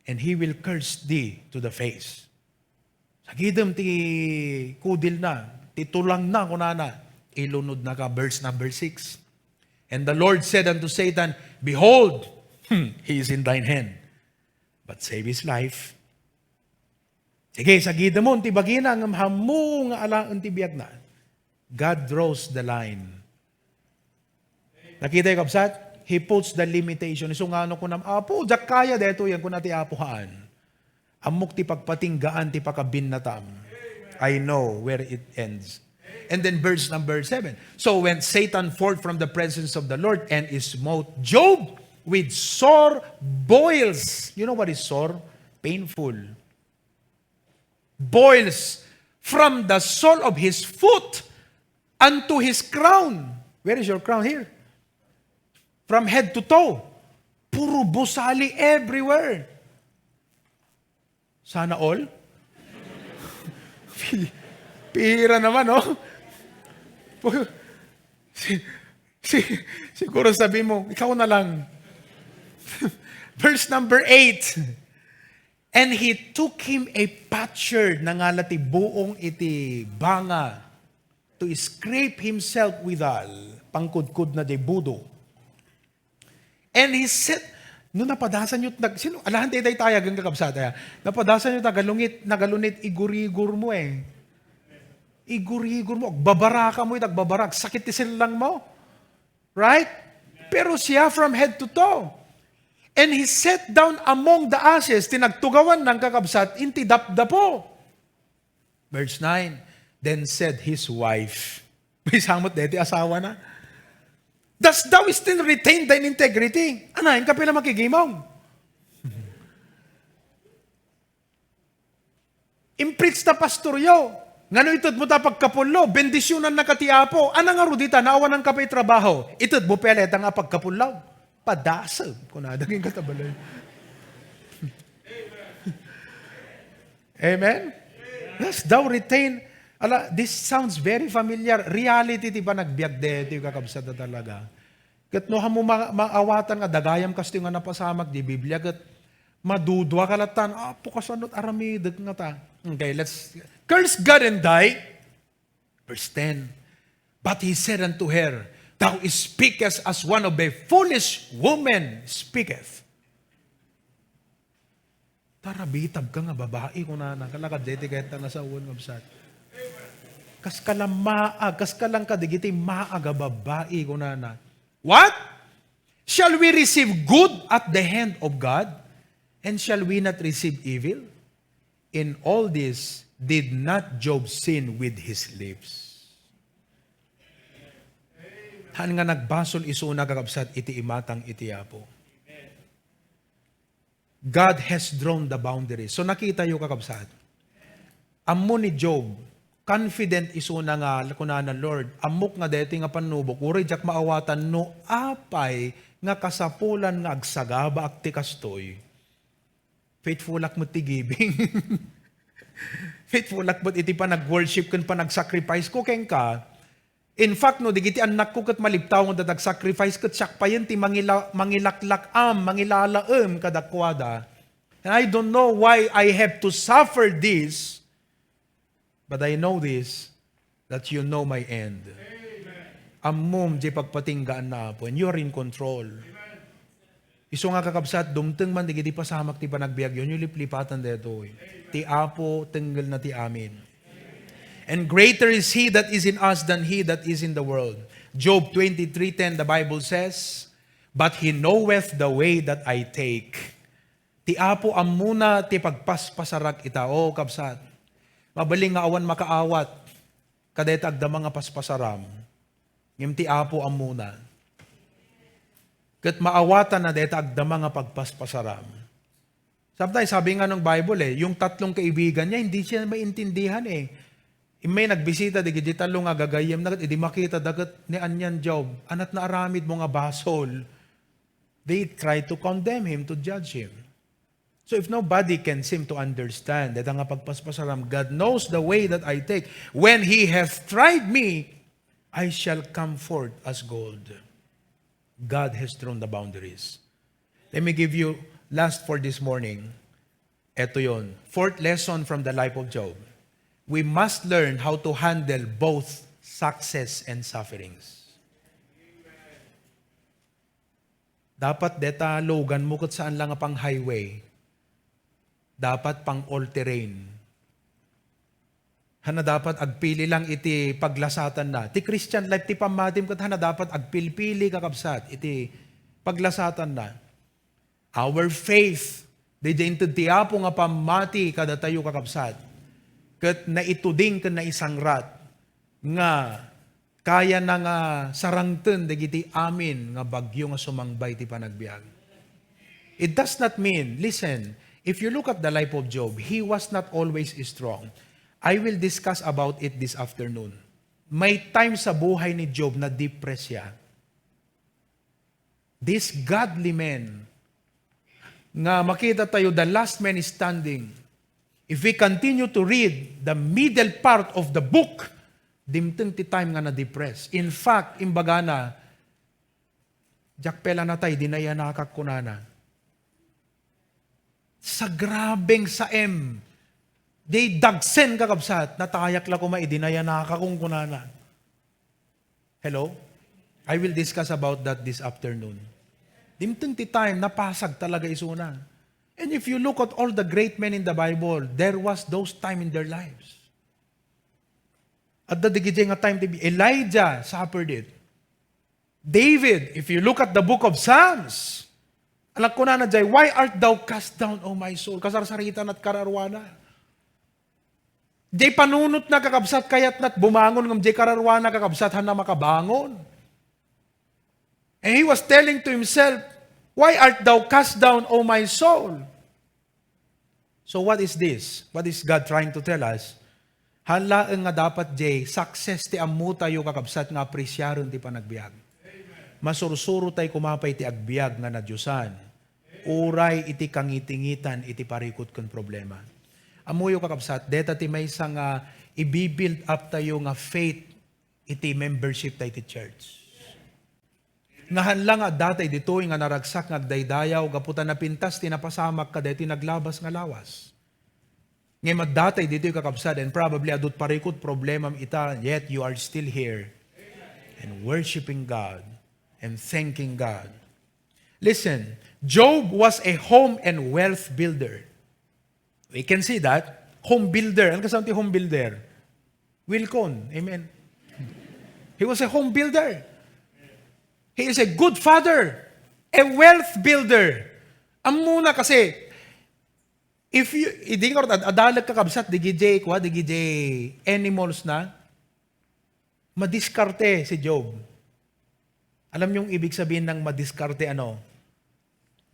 and he will curse thee to the face." Sagidem ti kudilna, ti tulangna, kunana, ilunodna ka, verse number six. "And the Lord said unto Satan, Behold, he is in thine hand, but save his life." Sige, sagidemon ti bagina, ngem hammo nga alaen ti biagna. God draws the line. Nakita, kabsat? He puts the limitation. Isu nga no kunam, "Apo, diak kaya daytoy," yan kuna ti Apo, "Haan. Ammok ti pagpatinggaan ti pakabinnatam. I know where it ends." And then verse number seven. "So went Satan forth from the presence of the Lord, and he smote Job with sore boils." You know what is sore? Painful. "Boils from the sole of his foot unto his crown." Where is your crown? Here. "From head to toe." Puro busali everywhere. Sana all? Pira naman, no? Si, si, siguro sabi mo, "Ikaw na lang." Verse number eight. "And he took him a potsherd," nangala ti buong iti banga, "to scrape himself withal," pangkudkudna diay budo. "And he said," no napadasan yo't nag-, sino, alahan ti dayta ayagen, kakabsat, aya? Napadasan yo't nagalungit, nagalunit, igurigor mo eh. Igurigor mo, agbabaraka mo, it agbabarak, sakit ti sellang mo. Right? Pero siya from head to toe. "And he sat down among the ashes," ti nagtugawan, nangkakabsat, inti dapdapo. Verse nine, "Then said his wife," may samot deti asawana, "Dost thou still retain thine integrity?" Anayen ka pila makigimong? Impreach ta, pastoryo. Ngano ited mo ta pagkapullo? Bendisyonannaka ti Apo. Ana ngarud ita, naawanan ka pay trabaho. Ited mo pay a leta nga pagkapullo. Padasem, kuna daging katabalay. Amen? Dost thou retain? Ala, this sounds very familiar. Reality ti panagbiag deti, kakabsat, talaga. Ket no, hammo ma-, maawatan nga dagayam kastoy nga napasamak di Biblia, ket madudua ka latta, "Apo, kasano't aramidek ngata?" Okay, let's, "Curse God and die." Verse ten, "But he said unto her, Thou speakest as one of a foolish woman speaketh." Tarabitab ka nga babai, kunana. Kalakad, deti kayat nga sawen nga absat. Kas ka lang maag, kas ka lang kadigiti maag a babai, kunana. What? Shall we receive good at the hand of God? And shall we not receive evil? In all this, did not Job sin with his lips? Haan nga nagbasol isuna, kakabsat, iti imatang iti Apo. God has drawn the boundary. So, nakita yo, kakabsat, ammo ni Job, confident isuna nga, kunana, "Lord, ammok nga daytoy nga pannubok, uray diak maawatan no apay nga kasapulan nga agsagabaak ti kastoy." Faithfulak met ti giving. Faithfulak met iti panag-worship ken panag-sacrifice ko kenka. In fact, no, digiti annakko ket maliptaw nga dagdag sacrifice, ket siak payen ti mangila-, mangilaklak-am, mangilalaem kadakuada. And I don't know why I have to suffer this, but I know this, that you know my end. Ammom di pagpatinggaan na, Apo, and you are in control. Isu nga, kakabsat, dumteng man digiti pasamak ti panagbiagyo, inyo liplipatan daytoy. Ti Apo, tenggelna ti amin. And greater is he that is in us than he that is in the world. Job twenty-three ten, the Bible says, "But he knoweth the way that I take." Ti Apo ammona ti pagpaspasarak ita. O, kabsat, mabalin nga awan makaawat kadayta agdama nga paspasaram. Ngem ti Apo ammona. Ket maawatanna dayta agdama nga pagpaspasaram. Sometimes, sabi nga ng Bible eh, yung tatlong kaibigan niya, hindi siya maintindihan eh. Immay nagbisita digiti tallo nga gagayyemna, ket idi makita da ket ni anian Job, anat naaramid mo nga basol. They try to condemn him, to judge him. So if nobody can seem to understand that nga pagpaspasaram, God knows the way that I take. When He hath tried me, I shall come forth as gold. God has drawn the boundaries. Let me give you last for this morning. Eto yon. Fourth lesson from the life of Job. We must learn how to handle both success and sufferings. Dapat deta lugan mo ket saan la nga pang highway. Dapat pang all terrain. Hana dapat agpili lang iti paglasatanna. Ti Christian life ti pammatim ket hana dapat agpilpili, kakabsat, iti paglasatanna. Our faith, didiay inted ti Apo nga pammati kadatayo, kakabsat, ket naituding ken naisangrat nga kayana nga sarangten dagiti amin nga bagyo nga sumangbay ti panagbiag. It does not mean, listen, if you look at the life of Job, he was not always strong. I will discuss about it this afternoon. May time sa buhay ni Job na depressed siya. This godly man nga makita tayo, the last man standing. If we continue to read the middle part of the book, dimteng ti time nga na-depress. In fact, imbagana, "Diak pay la natay, dinayanakak," kunana. Sa grabeng saem, di dagsen, kakabsat, "Natayak la koma, idinayanakak," kunana. Hello? I will discuss about that this afternoon. Dimteng ti time, napasag talaga isuna. And if you look at all the great men in the Bible, there was those time in their lives. Adda digidiay nga time ti Elijah suffered it. David, if you look at the book of Psalms, anak kunana jay, "Why art thou cast down, O my soul?" Kasarsaritan at kararuana. Jay panunotna, kakabsat, kayatnat bumangon, ngem jay kararuana, kakabsat, hana makabangon. And he was telling to himself, "Why art thou cast down, O my soul?" So what is this? What is God trying to tell us? Haan laeng nga dapat jay success ti ammo tayo, kakabsat, nga apresiaren ti panagbiag. Masursuro tay koma pay ti agbiag nga nadiosan. Uray iti kangitingitan iti parikut ken problema. Ammoyo, kakabsat, deta ti maysa nga ibi-build up tayo nga faith iti membership tayo iti church. Nga haan la nga adda tay ditoy nga naragsak nga agdaydayaw gapu ta napintas ti napasamak kadaytoy naglabas nga lawas. Ngem adda tay ditoy, kakabsat, and probably adu ti parikut problemam ita, yet you are still here and worshiping God and thanking God. Listen, Job was a home and wealth builder. We can see that. Home builder. Ano kasama ti home builder? Wilcon. Amen. He was a home builder. He is a good father. A wealth builder. Ammona kasi, if you, idi nga ad-, adalek, kakabsat, digidiay, kua, digidiay animals na, madiskarte si Job. Alam niyo yung ibig sabihin ng madiskarte, ano?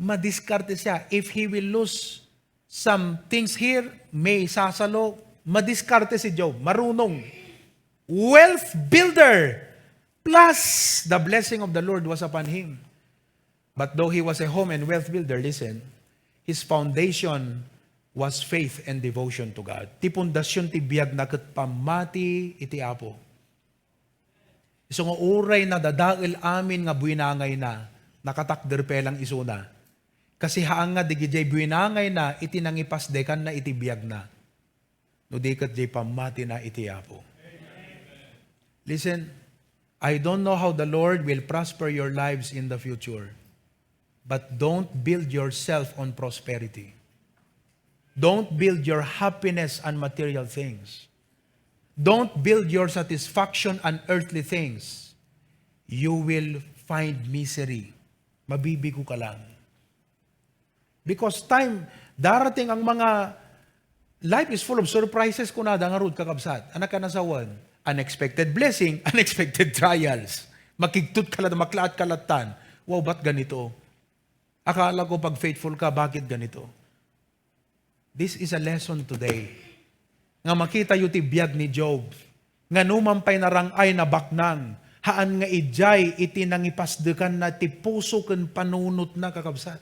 Madiskarte siya. If he will lose some things here, may sasalo, madiskarte si Job. Marunong. Wealth builder. Plus, the blessing of the Lord was upon him. But though he was a home and wealth builder, listen, his foundation was faith and devotion to God. Ti pundasyon ti biagna ket pammati iti Apo. Isu nga uray nadadael amin nga buinangayna, nakatakder pay lang isuna. Kasi haan nga digidiay buinangayna iti nangipasdekanna iti biagna. No di ket diay pammatina iti Apo. Listen, I don't know how the Lord will prosper your lives in the future, but don't build yourself on prosperity. Don't build your happiness on material things. Don't build your satisfaction on earthly things. You will find misery. Mabibigo ka lang. Because time, darating ang mga, life is full of surprises, kunada ngarud, kakabsat. Anak ka nasawan. Unexpected blessing, unexpected trials. Makigtot ka latta, maklaat ka lattan. Wow, ba't ganito? Akala ko pag faithful ka, bakit ganito? This is a lesson today. Nga makita yu ti biag ni Job. Nga numan pay narang-ay nabaknang, haan nga idiay iti nangipasdekanna ti puso ken panunotna, kakabsat.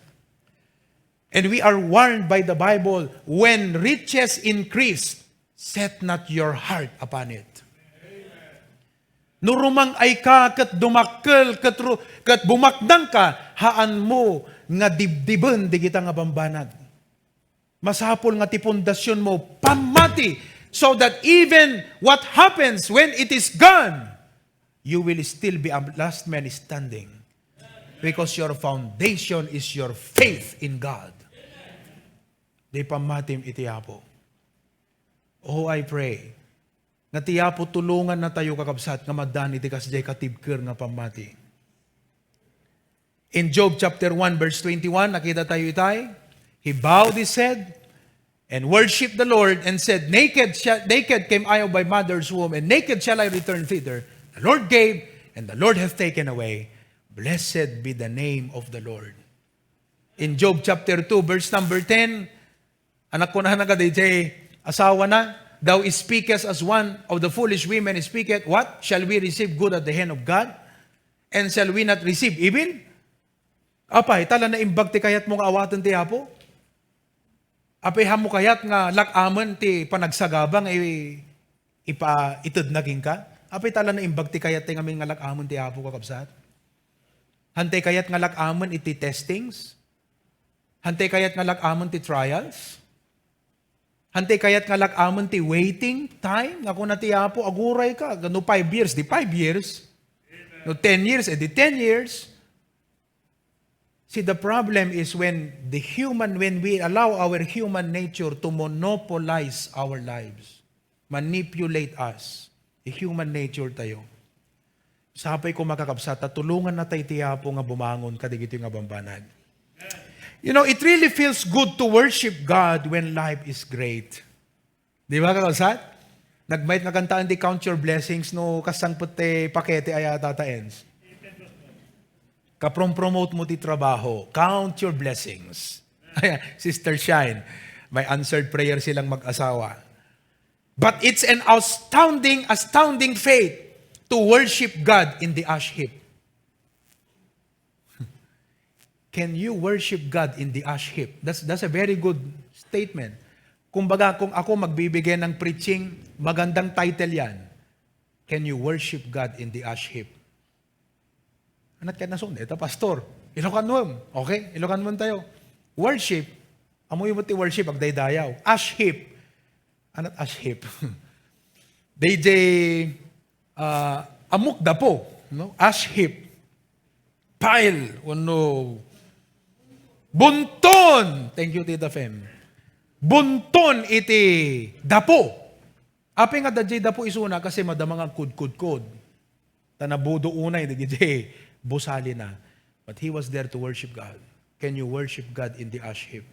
And we are warned by the Bible, "When riches increase, set not your heart upon it." No rumang-ay ka ket dumakkel ket ru-, ket bumaknang ka, haanmo nga dibdiben digita nga bambanag. Masapul nga ti pundasyon mo pammati, so that even what happens when it is gone, you will still be a last man standing, because your foundation is your faith in God. Di pammatim iti Apo. Oh, I pray nga ti Apo tulongannatayo, kakabsat, nga maddan iti kasdiay katibker nga pammati. In Job chapter one, verse twenty-one, nakita tayo itay, he bowed his head and worshipped the Lord and said, "Naked, shall, naked came I of my mother's womb, and naked shall I return thither. The Lord gave, and the Lord hath taken away. Blessed be the name of the Lord." In Job chapter two, verse number ten, anak ko na nga D J, asawa na, "Thou speakest as one of the foolish women speaketh, what? Shall we receive good at the hand of God? And shall we not receive evil?" Apay, ta la naimbag ti kayatmo nga awaten ti Apo? Apay, haanmo kayat nga lak-amen ti panagsagaba nga i-, ipa-, itedna kenka? Apay, ta la naimbag ti kayat ti ngamin nga lak-amen ti Apo, kakabsat? Hantay kayat nga lak-amen iti testings? Hantay kayat nga lak-amen ti trials? Hantay kayat nga lak-amen ti waiting time? Nga kuna ti Apo, "Aguray ka." No five years, di five years. No ten years, eh, di ten years. See, the problem is when the human, when we allow our human nature to monopolize our lives, manipulate us, the human nature tayo. Sapay ko, makakabsat, ta tulongannatay ti Apo nga bumangon kadigitoy nga bambanag. You know, it really feels good to worship God when life is great. Di ba, kakabsat? Nagmayat nga kantaen ti Count Your Blessings no kasangpet ti pakete aya, Tata Ens. Kaprompromote mo ti trabaho. Count your blessings. Ayan, Sister Shine, may answered prayer silang mag-asawa. But it's an astounding, astounding faith to worship God in the ash heap. Can you worship God in the ash heap? That's, that's a very good statement. Kumbaga, kung ako magbibigay ng preaching, magandang title yan. Can you worship God in the ash heap? Anat ka na son, ito, pastor. Ilokan mo. Okay? Ilokan mo tayo. Worship. Amoy mo ti worship, agdaydayaw. Ash heap. Anat ash heap? D J, ah, amok dapo, no? Ash heap. Pile, uno. Bunton. Thank you, Tita Fem. Bunton iti dapo. Apay nga adda diay dapo isuna, kasi madama nga agkudkudkod. Ta nabudo unay dagiti busalina. But he was there to worship God. Can you worship God in the ash heap?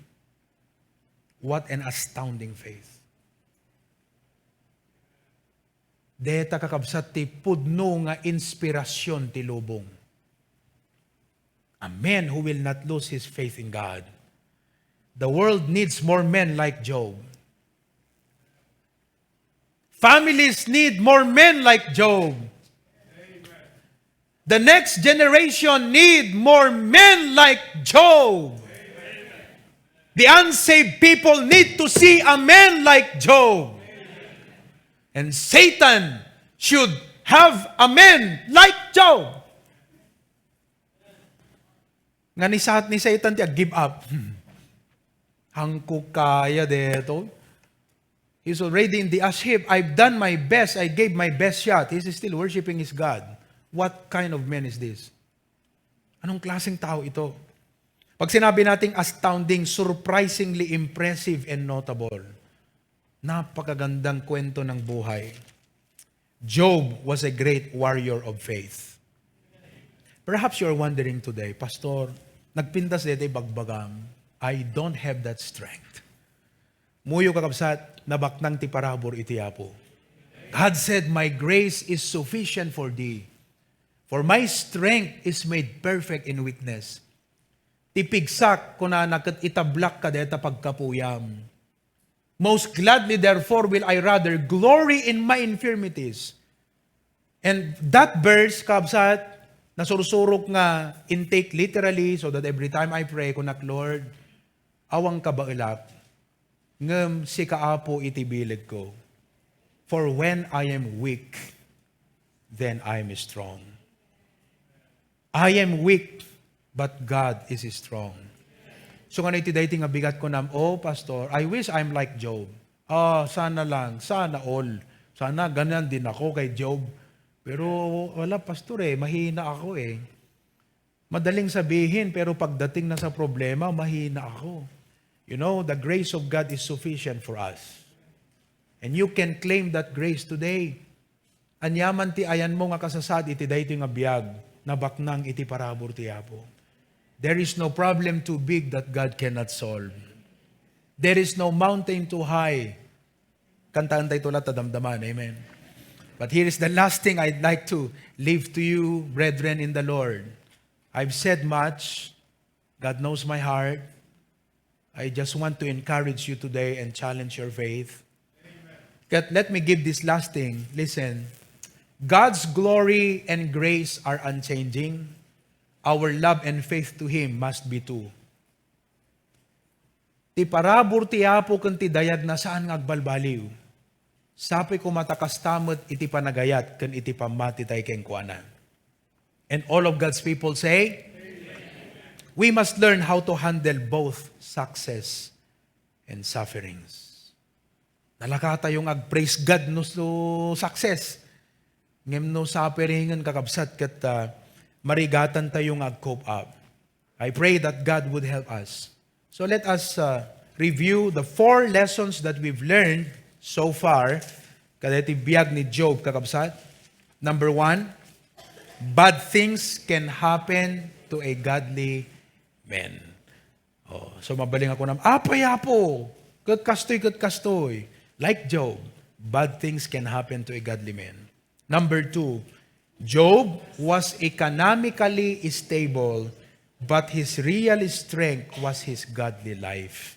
What an astounding faith. Deta, kakabsat, ti pudno nga inspirasyon ti lubong. A man who will not lose his faith in God. The world needs more men like Job. Families need more men like Job. The next generation need more men like Job. The unsaved people need to see a man like Job. And Satan should have a man like Job. Nga ni Sat-, ni Satan ti ag-give up. Hangko kaya deto. He's already in the ash heap. "I've done my best. I gave my best shot." He's still worshiping his God. What kind of man is this? Anong klaseng tao ito? Pag sinabi nating astounding, surprisingly impressive and notable. Napakagandang kwento ng buhay. Job was a great warrior of faith. Perhaps you're wondering today, "Pastor, nagpintas daytoy bagbagam. I don't have that strength." Muyo, kakabsat, nabaknang ti parabur iti Apo. God said, "My grace is sufficient for thee, for my strength is made perfect in weakness." Ti pigsak, kunana, ket itablak ka dayta pagkapuyam. "Most gladly, therefore, will I rather glory in my infirmities." And that verse, kabsat, nasursurok nga intake literally, so that every time I pray, kunak, "Lord, Awan kabaelak, ngem sika, Apo, iti bilegko. For when I am weak, then I am strong. I am weak, but God is strong. So, nga iti daytoy nga bigat, kunam, "Oh, Pastor, I wish I'm like Job." Ah, sana lang, sana all. Sana ganyan din ako kay Job. Pero wala, Pastor, eh. Mahina ako, eh. Madaling sabihin, pero pagdating na sa problema, mahina ako. You know, the grace of God is sufficient for us. And you can claim that grace today. Ania man ti ayanmo nga kasasaad iti daytoy nga biag, nabaknang iti parabur ti Apo. There is no problem too big that God cannot solve. There is no mountain too high. Kantaentayo latta damdaman. Amen. But here is the last thing I'd like to leave to you, brethren in the Lord. I've said much. God knows my heart. I just want to encourage you today and challenge your faith. But let me give this last thing. Listen, God's glory and grace are unchanging. Our love and faith to Him must be too. Ti parabur ti Apo ken ti dayagna saan nga agbalbaliw. Sapay koma ta kasta met iti panagayat ken iti pammatitay kenkuana. And all of God's people say, we must learn how to handle both success and sufferings. Nalakatayo nga ag-praise God no, no success. Ngem no suffering, kakabsat, ket, ah, marigatantayo nga ag-cope up. I pray that God would help us. So let us, uh, review the four lessons that we've learned so far. Kadaytoy biag ni Job, kakabsat. Number one, bad things can happen to a godly man. Oh, so mabalinga kunam, "Apay, Apo, ket kastoy, ket kastoy." Like Job, bad things can happen to a godly man. Number two, Job was economically stable, but his real strength was his godly life.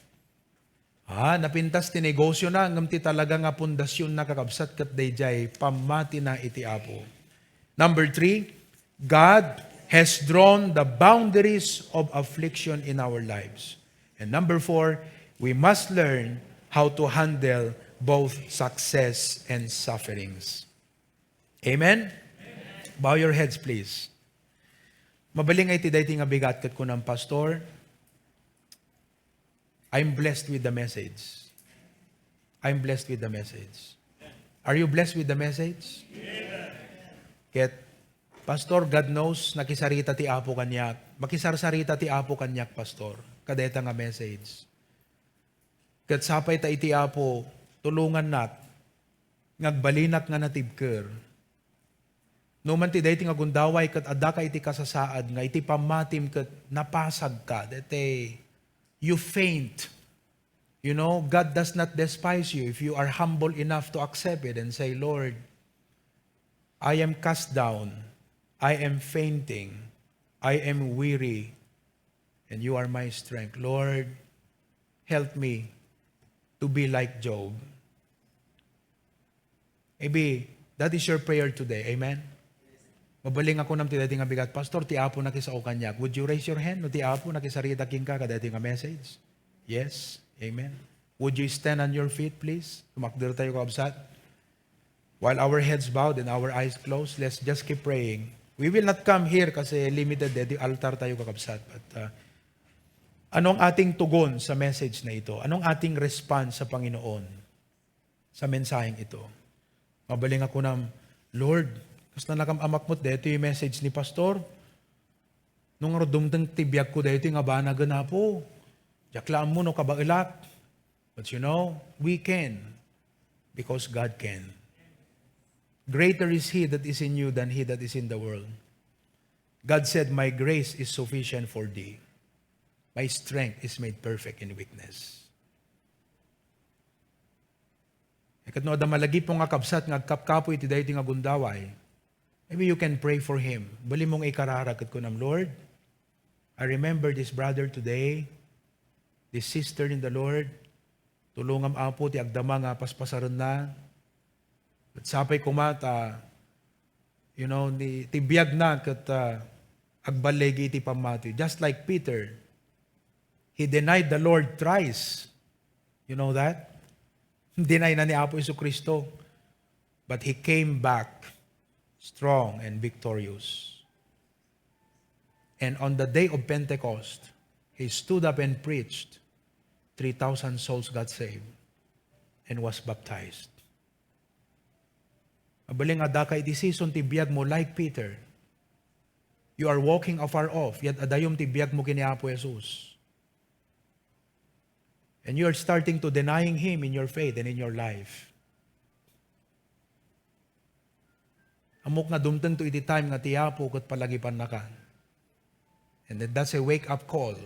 Ah, napintas ti negosyo na, ngem ti talaga nga pundasyon na, kakabsat, ket daydiay pammati na iti Apo. Number three, God has drawn the boundaries of affliction in our lives. And number four, we must learn how to handle both success and sufferings. Amen? Bow your heads, please. Mabalinga iti daytoy nga bigat ket kunam, "Pastor, I'm blessed with the message. I'm blessed with the message." Are you blessed with the message? Ket, "Pastor, God knows, nakisarita ti Apo kaniak. Makisarsarita ti Apo kaniak, Pastor, kadayta nga message. Ket sapay ta iti Apo, tulongannak nga agbalinak nga natibker. No man ti daytoy nga gundaway ket addaka iti kasasaad nga iti pammatim ket napasagka, daytoy you faint." You know, God does not despise you if you are humble enough to accept it and say, "Lord, I am cast down. I am fainting. I am weary. And you are my strength. Lord, help me to be like Job." Maybe that is your prayer today. Amen? Mabalinga kunam ti daytoy nga bigat, "Pastor, ti Apo nakisao kaniak." Would you raise your hand no ti Apo nakisarita kenka kadaytoy nga message? Yes? Amen? Would you stand on your feet, please? Sumakder tayo, kabsat. While our heads bowed and our eyes closed, let's just keep praying. We will not come here kasi limited, eh, di altar tayo, kakabsat. But, uh, ano ang ating tugon sa message na ito? Anong ating response sa Panginoon sa mensaheng ito? Mabalinga kunam, "Lord, kasla nakam-amak met daytoy message ni Pastor. No ngarud dumteng ti biagko daytoy nga banagen, Apo. Diak la ammo no kabaelak." But you know, we can because God can. "Greater is He that is in you than he that is in the world." God said, "My grace is sufficient for thee. My strength is made perfect in weakness." Ket no adda malagipmo nga kabsat nga agkapkapo iti daytoy nga gundaway, maybe you can pray for him. Bali mo nga ikararag ket kunam, "Lord, I remember this brother today, this sister in the Lord. Tulongam, Apo, ti agdama nga paspasarenna. Ket sapay koma ta, you know, ni, ti biagna ket, ah, agballigi iti pammati." Just like Peter, He denied the Lord thrice. You know that? Deny na ni Apo Jesu Cristo. But he came back strong and victorious. And on the day of Pentecost, he stood up and preached. Three thousand souls got saved and was baptized. Mabalin nga adda ka iti season ti biag mo like Peter. You are walking afar off, yat adayom ti biag mo ken ni Apo Jesus. And you are starting to denying Him in your faith and in your life. Ammok nga dumtengto iti time nga ti Apo ket palagipannaka. And that, that's a wake-up call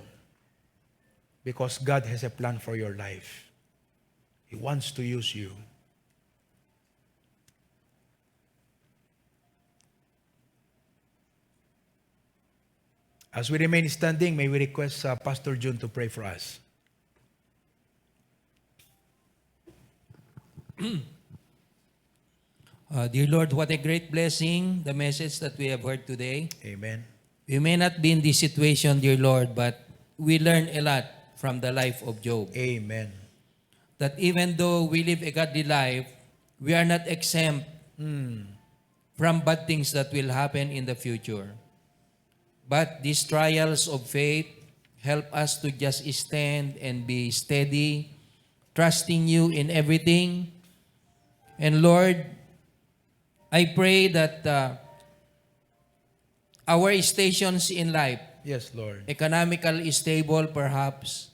because God has a plan for your life. He wants to use you. As we remain standing, may we request, uh, Pastor Jun to pray for us. Uh, dear Lord, what a great blessing, the message that we have heard today. Amen. We may not be in this situation, dear Lord, but we learn a lot from the life of Job. Amen. That even though we live a godly life, we are not exempt from bad things that will happen in the future. But these trials of faith help us to just stand and be steady, trusting you in everything. And Lord, I pray that uh, our stations in life, Yes, Lord. economical stable perhaps,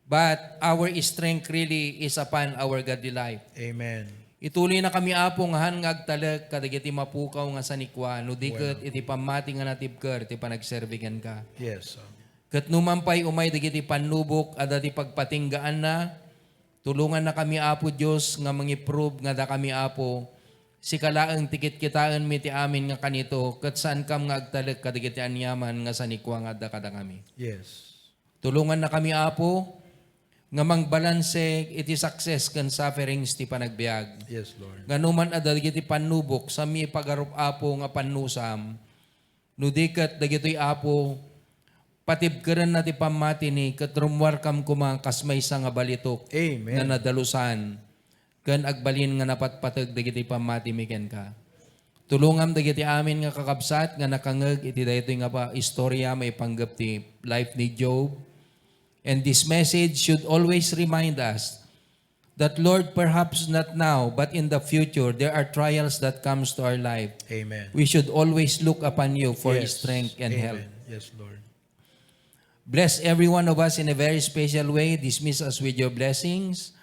but our strength really is upon our godly life. Amen. Ituloy na kami, Apo, nga han nga agtalek kadagiti mapukaw nga sanikua, no di ket iti pammati nga natibker ti panagserbi kenka. Yes. uh, Ket numan pay umay dagiti pannubok a dati pagpatinggaanna, tulonganna kami, Apo Dios, nga mangiprove nga dakami, Apo, sika laeng ti kitkitaenmi ti amin nga kanito, ket saankam nga agtalek kadagiti aniaman nga sanikua nga adda kadakami. Yes. Tulonganna kami, Apo, nga mangbalanse iti success ken sufferings ti panagbiag. Yes, Lord. Nga numan adda dagiti pannubok, sami ipagarup, Apo, nga pannusam, no di ket dagitoy, Apo, patibkerenna ti pammatimi ket rummuarkam koma kas maysa nga balitok Amen. nga nadalusan ken agbalin nga napatpateg dagiti pammatimi kenka. Tulongam dagiti amin nga kakabsat nga nakangeg iti daytoy nga pa-, istorya maipanggep ti life ni Job. And this message should always remind us that, Lord, perhaps not now, but in the future, there are trials that comes to our life. Amen. We should always look upon you for Yes. strength and Amen. help. Yes, Lord. Bless every one of us in a very special way. Dismiss us with your blessings.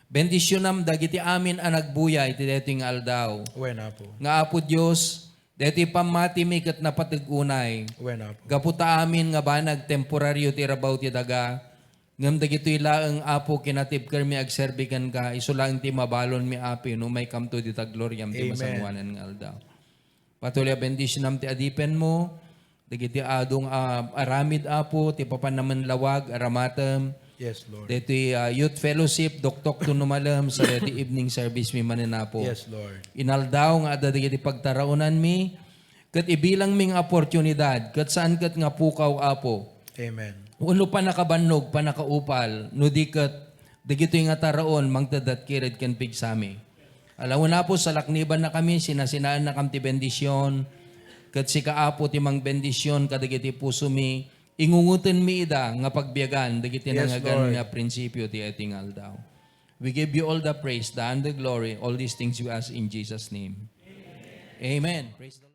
Bendisyonam dagiti amin a nagbuya iti daytoy nga aldaw. Wen, Apo. Nga Apo Dios, daytoy pammatimi ket napateg unay. Wen, Apo. Gapu ta amin nga banag temporaryo ti rabaw ti daga, ngem dagitoy laeng, Apo, kinatibkermi agserbi kenka, isu laeng ti mabalonmi, Apo, no umaykamto dita gloriam ti Amen. masangoanan nga aldaw. Patuloy a bendisyonam ti adipenmo, dagiti adung a aramid, Apo, ti papanna manlawag, aramatem. Yes, Lord. Daytoy, ah, youth fellowship, doktok to numalem, sa daytoy evening service mi manen, Apo. Yes, Lord. Inaldaw nga adda dagiti pagtaraonanmi, ket ibilangmi nga oportunidad, ket saan ket nga pukaw, Apo. Amen. Wenno pannakabannog, pannakaupal, no di ket dagitoy nga taraon, mangted-at kired ken pigsami. Alawen, Apo, salaknibannakami, sinasinaennakam ti bendisyon, ket sika, Apo, ti mangbendisyon kadagiti pusomi, ingungotenmi ida nga pagbiagan dagiti Yes, nangngegan Lord. nga prinsipio ti daytoy nga aldaw. We give you all the praise, the and the glory. All these things we ask in Jesus' name. Amen. Praise the Lord.